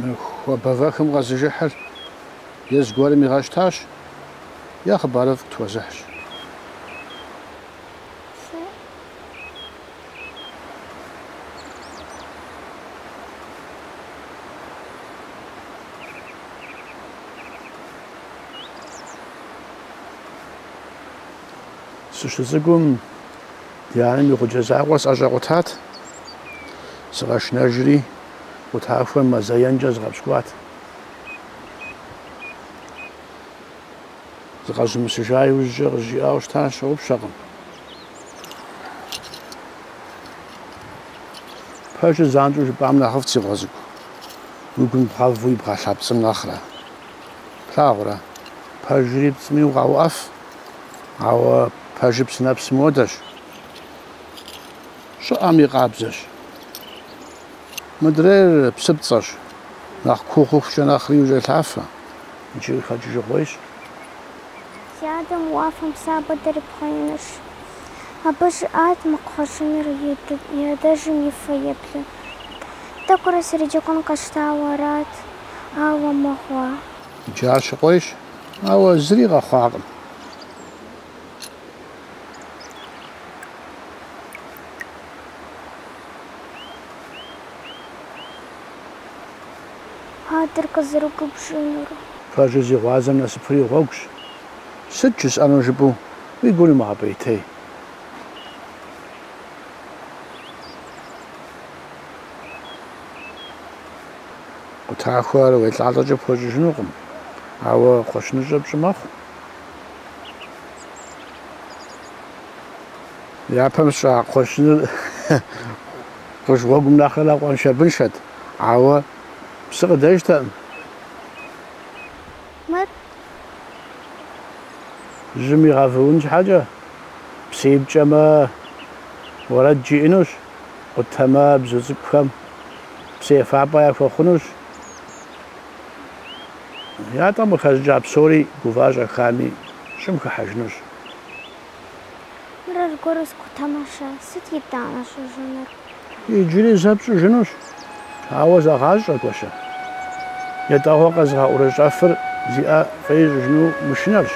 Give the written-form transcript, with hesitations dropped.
Мы хуабэвэхым къэзыжыхьыр е зыгуэрым игъэщтащ, е хъыбарыфӏ къытхуэзыхьщ. Сыщыцӏыкӏум ди анэм и гъуджэ закъуэр сӏэщӏэкъутат. Сыкъэшынэжри, къутахуэр мазэ енкӏэ згъэпщкӏуат. Зыкъэзумысыжа иужькӏэ къызжиӏауэ щытар сщыгъупщэкъым. Пэжыр занщӏэу жыпӏам нэхъыфӏт, си къуэ цӏыкӏу. Уи гум бгъэву ибгъэлъа пцӏым нэхърэ. Плъагъурэ, пэжри пцӏыми укъауӏэф, ауэ пэжыр псынэпсым хуэдэщ. Щӏыӏэми къабзэщ. Мыдрейр псыпцӏэщ, нэхъ куу хъухукӏэ нэхъри ущӏелъафэ, икӏи къыхэкӏыжыгъуейщ. Си адэм уафэм сабэ дрипхъеинущ. Абы жиӏат мы кхъуэщыныр и адэжьым и фэеплъу. Тӏэкӏурэ сриджэгун къэсщтауэ арат, ауэ мыгъуэ. Иджы ар щыкъуейщ, ауэ зыри къэхъуакъым. Адэр къызэрыгубжьынур. Пэжыр зи гъуазэм насыпыр и гъуэгущ. Сыт жысӏэнур жыпӏэу уи гур умыгъэпӏейтей. Къутахуэр уелӏалӏэкӏэ пхуэщӏыжынукъым, ауэ кхъуэщыныщӏэ пщӏы мэхъу. Япэм сщӏа кхъуэщыныр къурш гъуэгум нэхърэ нэхъ къуаншэбыншэт, ауэ псы къыдэжтэкъым. Мыр? Жьым игъэвуун щхьэкӏэ, псы ипкӏэмэ, уэрэд жиӏэнущ, къутэмэ, бзу цӏыкӏухэм псы ефапӏэ яхуэхъунущ. Ятӏэм къыхэщӏыкӏа псори гува-щӏэхами щӏым хыхьэжынущ. Мыр аргуэру скъутэмэ-щэ, сыт итӏанэ сщӏыжынур? Иджыри зэ пщӏыжынущ, ауэ зэгъащӏэ, Гуащэ. Ятӏэгъуэ къэзыгъэӏурыщӏэфыр зи ӏэ фӏей ищӏыжыну мышынэрщ.